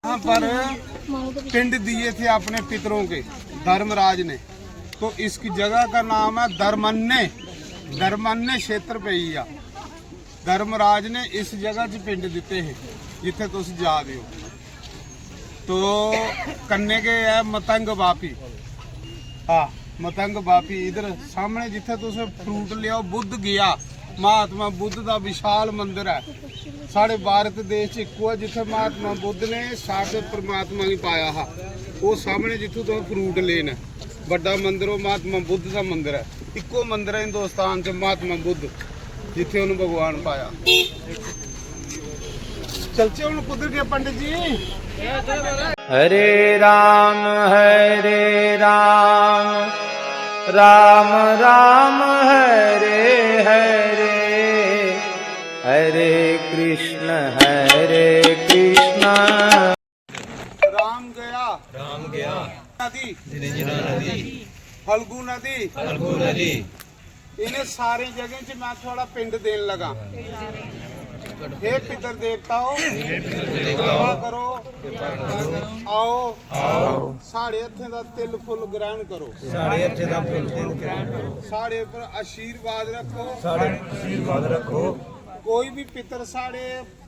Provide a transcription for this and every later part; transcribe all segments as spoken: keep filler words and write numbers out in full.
यहाँ पर पिंड दिए थे अपने पितरों के धर्मराज ने, तो इस जगह का नाम है धर्मन्य। धर्मन्य क्षेत्र पे ही है। धर्मराज ने इस जगह च पिंड दिते हैं, जिथे तुस जा रहे हो। तो कन्ने के है मतंग बापी। हाँ, मतंग बापी इधर सामने जिथे तुस फ्रूट लियाओ, बुद्ध गया, महात्मा बुद्ध दा विशाल मंदिर है। साढ़े भारत देश च इक्को है जिथे महात्मा बुद्ध ने साक्षात परमात्मा गी पाया हा। वो सामने जिथों तुस फ्रूट लेन, बड़ा मंदिर, वो महात्मा बुद्ध दा मंदिर है। इक्को मंदिर है हिंदुस्तान च महात्मा बुद्ध, जिथे उन्हें भगवान पाया। चलचे हुन कुद्धर गए पंडित जी? हरे राम, हरे राम, राम राम, हरे हरे, हरे कृष्ण, हरे कृष्ण। राम गया, राम गया। नदी, निरंजना नदी, फल्गु नदी, फल्गु नदी। इन्हें सारे जगह च मैं थोड़ा पिंड देन लगा। हे पितर देवताओ, कृपा करो, आओ, आओ। साढ़े हत्थें दा तिल फुल ग्रहण करो। साढ़े हत्थें दा तिल फुल ग्रहण करो। साढ़े पर आशीर्वाद रखो। साढ़े पर आशीर्वाद रखो। कोई भी पितर साढ़े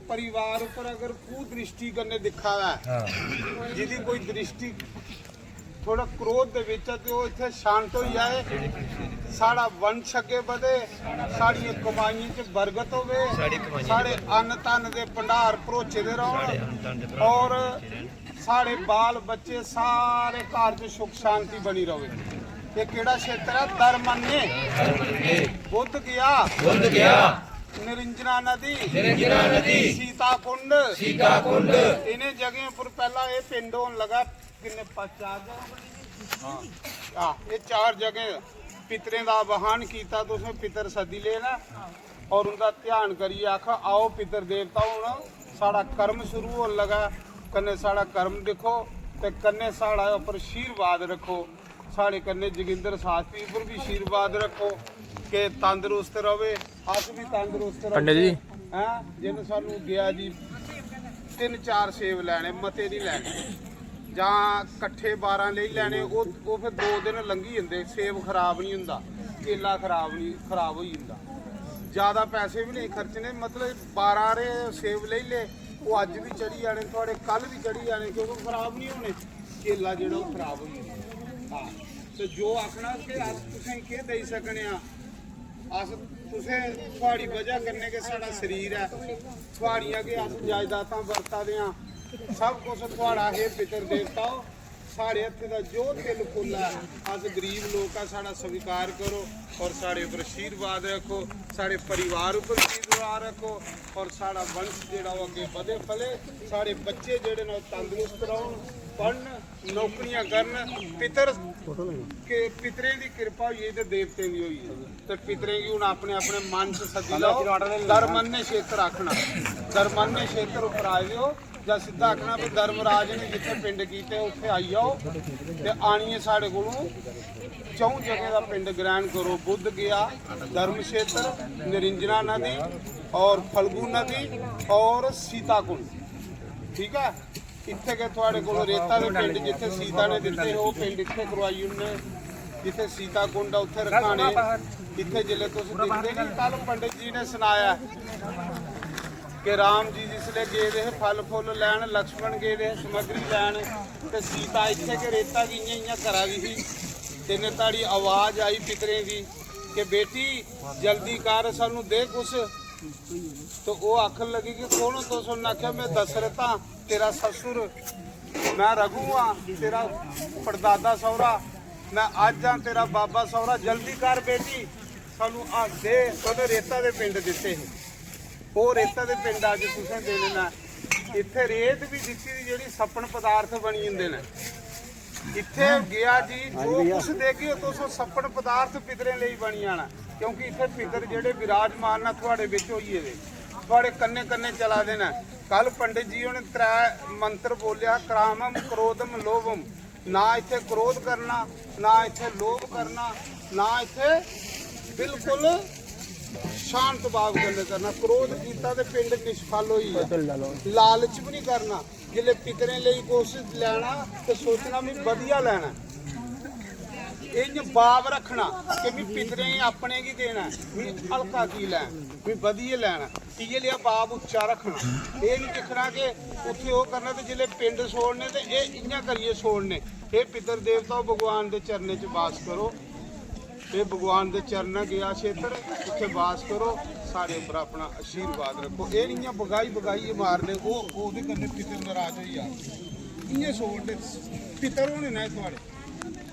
परिवार पर अगर कुदृष्टि कन्नै दिक्खा दा ऐ, हाँ। जिदी कोई दृष्टि थोड़ा क्रोध दे विच ऐ ते ओह् इत्थै शांत होई जाए, साढ़ा वंश अग्गें बधे, साढ़ियें कमाइयें च बरकत होवे, साढ़ी कमाइयें च साढ़े बरकत। अन्न धन दे भंडार भरोचे दे रौह्न, साढ़े अन्न धन दे भंडार और भरोचे दे रौह्न। साढ़े बाल बच्चे सारे घर च सुख शांति बनी रवे। ये केड़ा क्षेत्र है? धर्मन्य। धर्मन्य। बुद्ध गया। बुद्ध गया। निरंजना नदी। निरंजना नदी। सीता कुंड। सीता कुंड। इन्हें जगहों पर पहला ये पिंड होन लगा। किन्ने, पांच, चार जगह बनी दी? हाँ। हाँ, ये चार जगह पितरें दा आवाहन कीता, तुसें पितर सद्दी लेना और उंदा ध्यान करियै आखा, "आओ पितर देवता, हुन साढ़ा कर्म शुरू होन लगा, कन्नै साढ़ा कर्म दिक्खो ते कन्नै साढ़ा उप्पर आशीर्वाद रक्खो, साढ़े कन्नै जोगिंदर शास्त्री उप्पर भी आशीर्वाद रक्खो कि तंदरुस्त रवे, अस भी तंदरुस्त रवे।" पंडित जी। हैं, जिन सानू गेआ जी तिन्न चार सेब लैने, मते नहीं लैने, जां कट्ठे बारां लेई लैने, ओह्, ओह् फिर दो दिन लंघी जंदे, सेब खराब नहीं हुंदा, केला खराब नहीं, खराब होई जंदा। ज्यादा पैसे भी नहीं खर्चने, मतलब बारां हारे सेब लेई ले, ओह् अज्ज भी चढ़ी जाने थुआढ़े, कल भी चढ़ी जाने, क्योंकि खराब नहीं होने, केला जेह्ड़ा ओह् खराब होई जाना। हाँ, ते जो आखना कि अस तुसें केह् देई सकने आं, अस तुसें, थुआढ़ी बजह कन्नै गै साढ़ा शरीर ऐ, थुआढ़ियां गै अस जायदादां बरता दे आं, सब कुछ थुआढ़ा। हे पितर देवताओ, साढ़े हत्थे दा जो तिल फुल ऐ, अस गरीब लोक आ, साढ़ा स्वीकार करो और साढ़े उप्पर आशीर्वाद रक्खो, साढ़े परिवार उप्पर आशीर्वाद रक्खो और साढ़ा वंश जेह्ड़ा ओह् अग्गें बधे फले, साढ़े बच्चे जेह्ड़े न ओह् तंदरुस्त रौह्न, पढ़न, नौकरियां करन। पितर के, पितरें दी किरपा होई गेई ते देवतें दी होई गेई। ते पितरें गी हुन अपने अपने मन च सद्दी लैओ। धर्मन्य क्षेत्र आखना, धर्मन्य क्षेत्र उप्पर आए दे ओ, जां सिद्धा आखना भी धर्मराज ने जित्थे पिंड कीते उत्थे आई जाओ ते आनियै साढ़े कोलों च'ऊं जगहें दा पिंड ग्रहण करो। बुद्ध गया, धर्म क्षेत्र, निरंजना नदी और फल्गु नदी और सीता कुंड। ठीक है, इत्थे गै थुआढ़े कोल रेता दे पिंड जित्थे सीता ने दित्ते हे, ओह् पिंड इत्थे करवाई ओड़ने। जित्थे सीता कुंड ऐ, उत्थे रखाने। इत्थे जिसलै तुस दिखदे नी, कल पंडित जी ने सनाया कि राम जी जिसलै गेदे हे फल फुल लैन, लक्ष्मण गेदे हे समग्री लैन, ते सीता इत्थे गै रेता गी इ'यां इ'यां करा दी ही। ते इन्ने धोड़ी आवाज आई पितरें दी कि "बेटी, जल्दी कर, सानू दे कुछ।" तो ओह् आखन लगी कि "कौन हो तुस?" उन्नै आखेआ, "मैं दशरथ आं, तेरा ससुर, मैं रघु आं, तेरा पड़दादा सौह्रा, मैं अज्ज आं तेरा बाबा सौह्रा, जल्दी कर बेटी, सानू हल दे।" ओह्दे रेता दे पिंड दित्ते हे, ओह् रेता दे पिंड अज्ज तुसें देने न। इत्थै रेत बी दित्ती दी जेह्ड़ी सप्पन पदार्थ बनी जंदे न। इत्थे गेआ जी, जो कुछ देगे ओ तुस, ओह् सप्पन पदार्थ पितरें लेई बनी जाना, क्योंकि इत्थे पितर जेह्ड़े विराजमान न थुआढ़े बिच होई गेदे, थुआढ़े कन्नै कन्नै चला दे न। कल पंडित जी होरें त्रै मंत्र बोलेआ, क्रामम, क्रोधम, लोभम। ना इत्थे क्रोध करना, ना इत्थे लोभ करना, ना इत्थे बिल्कुल शांत भाव कन्नै करना। क्रोध कीता ते पिंड निष्फल होई गेआ। लालच भी नहीं करना। जिसले पितरें लेई कुछ लैना ते सोचना भी बधिया लैना। एह् इ'यां भाव रक्खना कि मी पितरें गी अपने गी देना ऐ, मी हल्का की लैं, मी बधिया लैना। इ'यै लेआ भाव उच्चा रक्खना। एह् निं दिक्खना कि उत्थै ओह् करना ते जिसलै पिंड छोड़ने ते एह् इ'यां करियै छोड़ने। हे पितर देवता, भगवान दे चरणें च बास करो। एह् भगवान दे चरणें गेआ क्षेत्र, उत्थै बास करो, साढ़े उप्पर अपना आशीर्वाद रक्खो। एह् निं इ'यां बगाई बगाइयै मारने, ओह् ओह्दे कन्नै पितर नाराज होई जा। इ'यां छोड़ने पितर होने न थुआढ़े।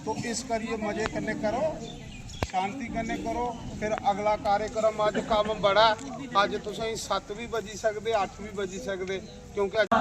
तो इस करियै मजे कन्नै करो, शांति कन्नै करो। फिर अगला कार्यक्रम, अज्ज कम्म बड़ा ऐ, अज्ज तुसेंगी सत्त बी बजी सकदे, अट्ठ बी बजी सकदे, क्योंकि अज्ज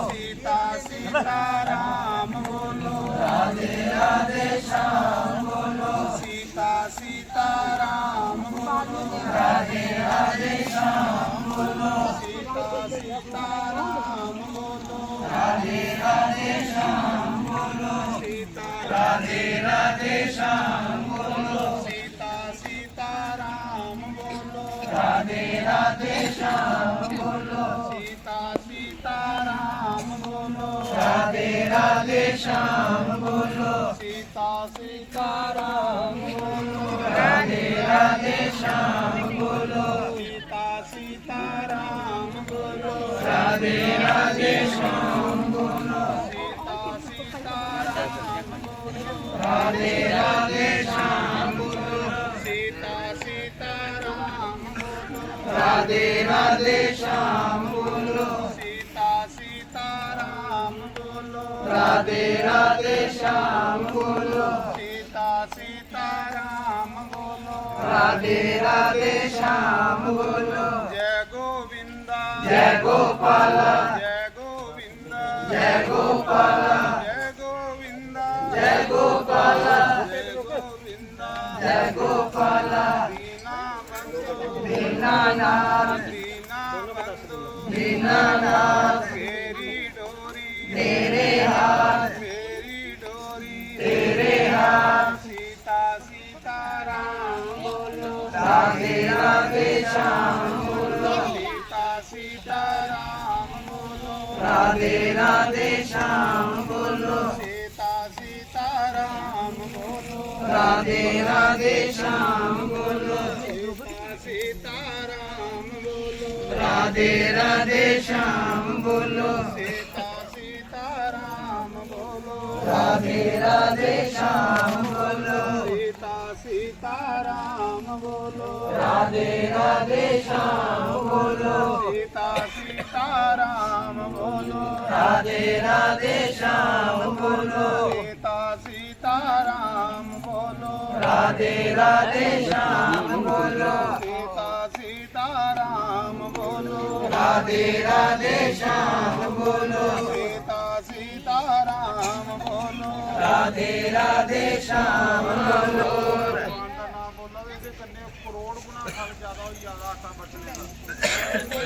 सीता सीता राम बोलो, राधे राधे श्याम बोलो, सीता सीता राम बोलो, राधे राधे श्याम बोलो, सीता सीता राम बोलो, राधे राधे श्याम बोलो, सीता राधे राधे श्याम बोलो, सीता सीता राम बोलो, राधे राधे श्याम बोलो, सीता सीता राम बोलो, राधे राधे श्याम बोलो, सीता सीता राम बोलो, राधे राधे श्याम बोलो, सीता सीता राम बोलो, राधे राधे श्याम बोलो, सीता सीता राम बोलो, राधे राधे श्याम बोलो, सीता सीता राम बोलो, राधे राधे श्याम बोलो, सीता सीता राम बोलो, राधे राधे श्याम बोलो, सीता सीता राम बोलो, राधे राधे श्याम बोलो, जय गोविंदा, जय गोपाला, जय गोविंदा, जय गोपाला, जय गोविंदा, जय गोपाला, जय गोविंदा, जय गोपाला, दीना बंधु, दीनानाथ, दीना बंधु, दीनानाथ, तेरी डोरी, तेरे हाथ, तेरी डोरी, तेरे हाथ, सीता सीता राम बोलो, राधे राधे श्याम बोलो, सीता सीता राम बोलो, राधे राधे श्याम बोलो, सीता सीता राम बोलो, राधे राधे श्याम बोलो, सीता सीता राम बोलो, राधे राधे श्याम बोलो, सीता सीता राम बोलो, राधे राधे श्याम बोलो, सीता सीता राम बोलो, राधे राधे श्याम बोलो, सीता सीता राम बोलो, राधे राधे श्याम बोलो, सीता सीता राम बोलो, राधे राधे श्याम बोलो, सीता सीता राम बोलो, राधे राधे श्याम बोलो, सीता सीता राम बोलो, राधे राधे श्याम बोलो। भगवान दा नाम बोलो, ਇਹਦੇ ਕੰਨੇ ਕਰੋੜ ਗੁਣਾ ਫਲ ਜ਼ਿਆਦਾ ਹੋਈ ਜ਼ਿਆਦਾ ਆਟਾ ਬਚਣੇ ਦਾ।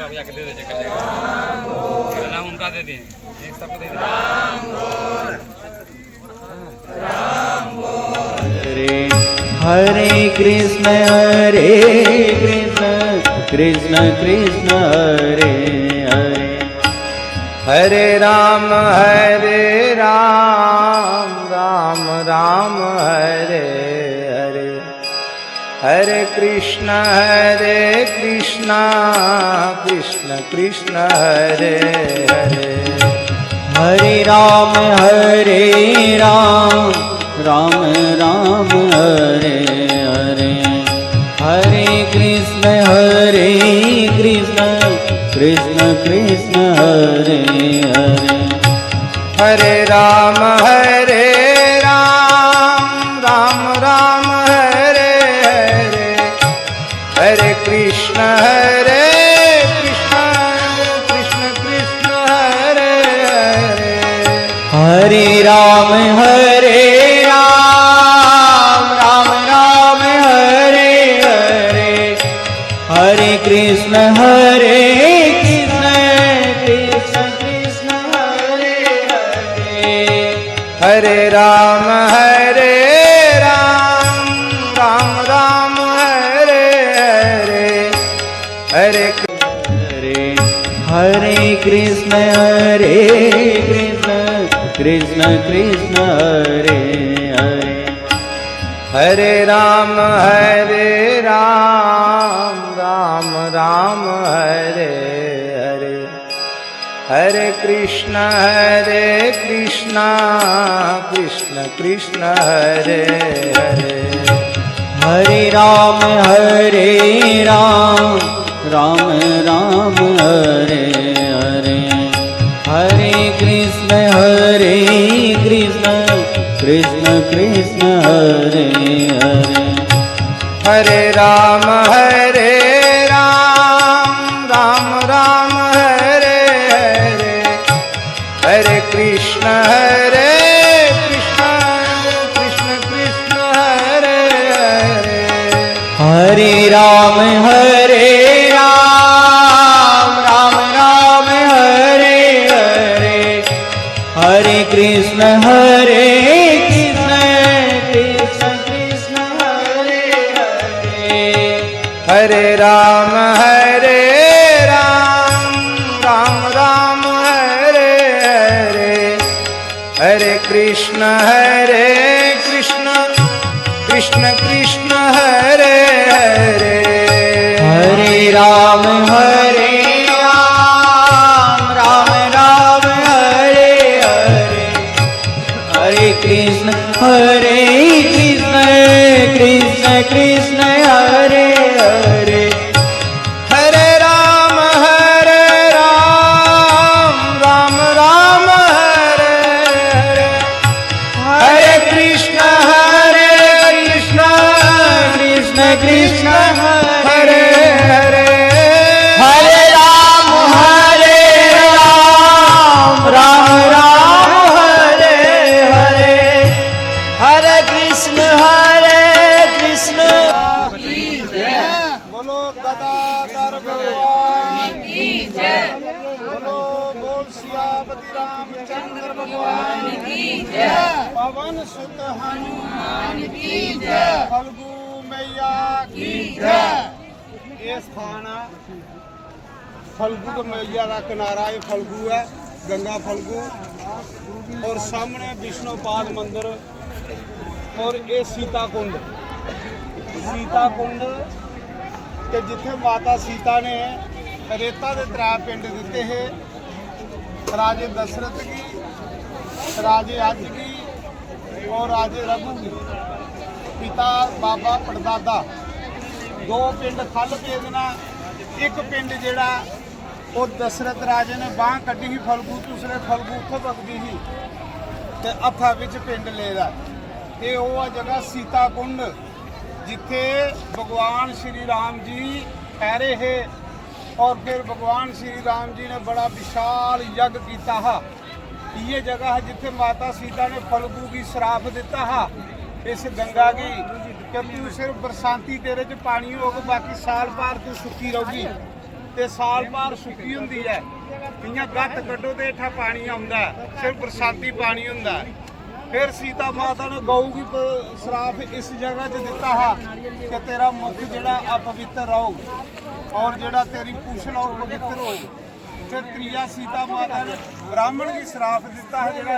अभी आके दे दे, चक्कर दे। पहला उनका दे दे, एक सबको दे दे। हरे हरे कृष्ण हरे कृष्ण कृष्ण कृष्ण हरे हरे। हरे राम हरे राम राम राम हरे हरे। हरे कृष्ण हरे कृष्ण कृष्ण कृष्ण हरे हरे। हरे राम हरे राम राम राम हरे हरे। हरे कृष्ण हरे कृष्ण कृष्ण कृष्ण हरे हरे। हरे राम हरे राम राम राम हरे हरे। हरे कृष्ण हरे कृष्ण कृष्ण कृष्ण हरे हरे। हरे राम हरे राम राम राम हरे हरे। हरे कृष्ण हरे कृष्ण कृष्ण कृष्ण हरे हरे। हरे राम हरे राम राम राम हरे हरे। हरे कृष्ण कृष्ण कृष्ण हरे हरे। हरे राम हरे राम राम राम हरे हरे। हरे कृष्ण हरे कृष्ण कृष्ण कृष्ण हरे हरे। हरे राम हरे राम राम राम हरे हरे। हरे कृष्ण हरे कृष्ण कृष्ण कृष्ण हरे हरे। हरे राम हरे राम राम राम हरे हरे। हरे कृष्ण हरे कृष्ण कृष्ण कृष्ण हरे हरे। हरे राम हरे राम राम राम हरे हरे। हरे कृष्ण हरे कृष्ण कृष्ण कृष्ण हरे हरे। हरे राम हरे राम राम राम हरे हरे। हरे कृष्ण हरे कृष्ण कृष्ण कृष्ण हरे हरे। हरे राम हरे राम राम राम हरे हरे। हरे कृष्ण हरे कृष्ण कृष्ण कृष्ण हरे हरे। हरे राम हरे राम राम राम हरे हरे। हरे कृष्ण हरे कृष्ण कृष्ण कृष्ण हरे हरे। हरे राम हरे राम राम राम हरे हरे। हरे कृष्ण हरे कृष्ण। बोलो गदाधर भगवान की जय। बोलो बोल सियापति रामचंद्र भगवान की जय। पवन सुत हनुमान की जय। फल्गु मैया की जय। ये स्थान है फल्गु के मैया का किनारा, ये फल्गु है, गंगा फल्गु, और सामने विष्णुपाद मंदिर और ये सीता कुंड। सीता कुंड ते जिथे माता सीता ने रेता दे त्रै पिंड दिते हे, राजे दशरथ गी, राजे अज गी और राजे रघु गी। पिता बाबा पड़दादा दो पिंड खल पेदे न। एक पिंड जेड़ा ओह दशरथ राजे ने बांह कड्ढी ही फल्गु च, उसलै फल्गु उत्थै बगदी ही ते हत्था बिच पिंड लेदा। ते ओह ऐ जगह सीता कुंड, जित्थे भगवान श्री राम जी ठहरे हे और फिर भगवान श्री राम जी ने बड़ा विशाल यज्ञ कीता हा। इये जगह है जित्थे माता सीता ने फल्गु गी श्राप दिता हा इस गंगा गी कि तू सिर्फ बरसांती तेरे च पानी होग, बाकी साल भर तू सुक्की रहोगी। ते साल भर सुक्की होंदी ऐ, इयां गत्त कड्ढो ते हेठा पानी औंदा ऐ, सिर्फ बरसांती पानी होंदा ऐ। फिर सीता माता ने गौ गी प-, श्राप इस जगह च दिता हा कि तेरा मुख जेड़ा अपवित्र रहोग और जेड़ा तेरी पूछल ओह पवित्र होग। फिर त्रीया सीता माता ने ब्राह्मण गी श्राप दिता हा, जेड़ा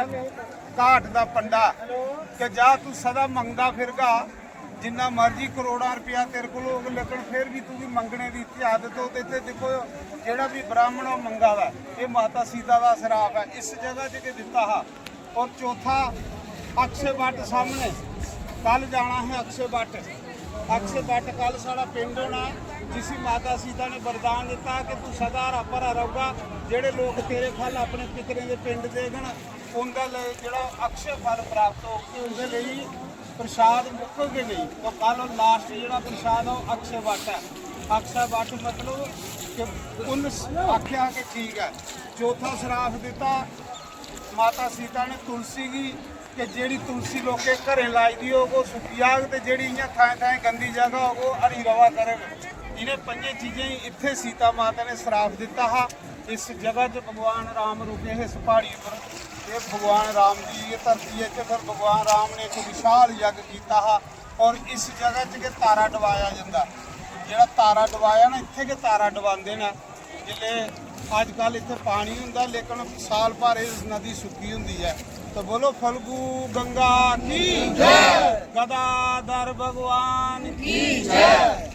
घाट दा पंडा, कि जा तू सदा मंगदा फिरगा, जिन्ना मर्जी करोड़ां रुपया तेरे कोल होग, लेकिन फिर भी तुगी मंगने दी इत्थै आदत हो। ते इत्थै दिक्खो, जेड़ा भी ब्राह्मण ओह मंगा दा, एह माता सीता दा श्राप ऐ। इस जगह च गै दिता हा। और चौथा अक्षय वट सामने, कल जाना है अक्षय वट। अक्षय वट कल साढ़ा पिंड होना, जिसी माता सीता ने वरदान दिता कि तू सदा हरा भरा रहोगा। जेड़े लोग तेरे खल अपने पितरें दे पिंड देगन, उंदे लेई जेड़ा अक्षय फल प्राप्त होग, उंदे लेई प्रसाद मुक्कग गै नेईं। तो कल लास्ट जेड़ा प्रसाद ऐ, ओह अक्षय वट ऐ। अक्षय वट मतलब कि उन्न आखेआ कि ठीक ऐ। चौथा श्राप दिता माता सीता ने तुलसी गी कि जेड़ी तुलसी लोकें घरें लाई दी होग, ओह सुक्की जाग, ते जेड़ी इ'यां थाएं-थाएं गंदी जगह होग, ओह हरी रवा करग। इ'नें पंजें चीजें गी इत्थै सीता माता ने श्राप दिता हा। इस जगह च भगवान राम रुके हे, इस प्हाड़ी पर। ते भगवान राम जी, एह धरती च फिर भगवान राम ने इक विशाल यज्ञ कीता हा और इस जगह च गै तारा डुबाया जंदा। जेह्ड़ा तारा डुबाया ना, इत्थै गै तारा डुबांदे न। जिसलै अजकल इत्थै पानी होंदा, लेकिन साल भर इस नदी सुक्की होंदी ऐ। तो बोलो, फल्गु गंगा की जय, गदाधर भगवान की जय।